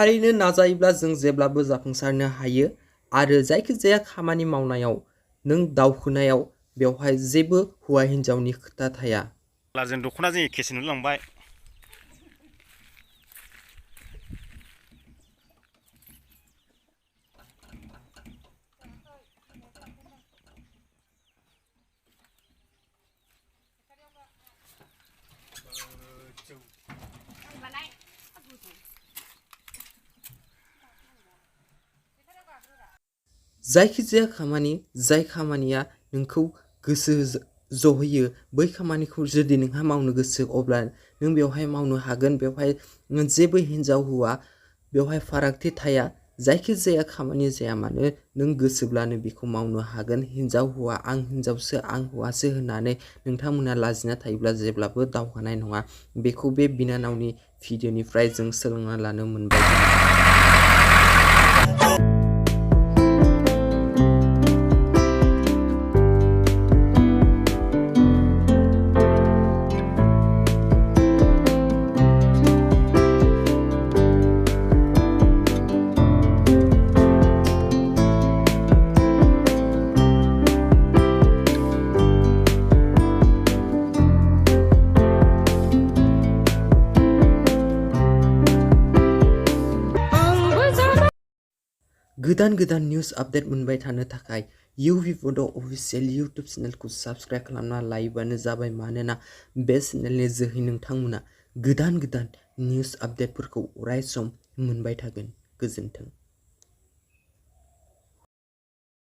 थारैनो नाजायोब्ला जों जेब्लाबो जाफुंसारनो हायो आरो जायखिजाया खामानि मावनायाव नों दावखोनायाव बेवहाय जेबो हौवा हिनजावनि खोथा थाया। जों दख'ना जों एखेसो नुलांबाय। जायखिजाया खामानि जाय खामानिया नोंखौ गोसो जहोयो बै खामानिखौ जुदि नोंहा मावनो गोसो अब्ला नों बेवहाय मावनो हागोन। बेवहाय जेबो हिनजाव हौवा बेवहाय फारागथि थाया। जायखिजाया खामानि जाया मानो नों गोसोब्लानो बेखौ मावनो हागोन। हिनजाव हौवा आं हिनजावसो आं हौवासो होननानै नोंथांमोना लाजिना थायोब्ला जेब्लाबो दावगानाय नङा। बेखौ बे बिनानावनि भिडिअनिफ्राय जों सोलोंना लानो मोनबाय। गोदान निउस आपडेट मोनबाय थानो थाखाय बर' अफिसियेल इउटुब चेनेलखौ साबस्क्राइब खालामना लायोबानो जाबाय। मानोना बे चेनेलनि जोहै नोंथांमोना गोदान निउस आपडेटफोरखौ अराय सम मोनबाय थागोन। गोजोन्थों।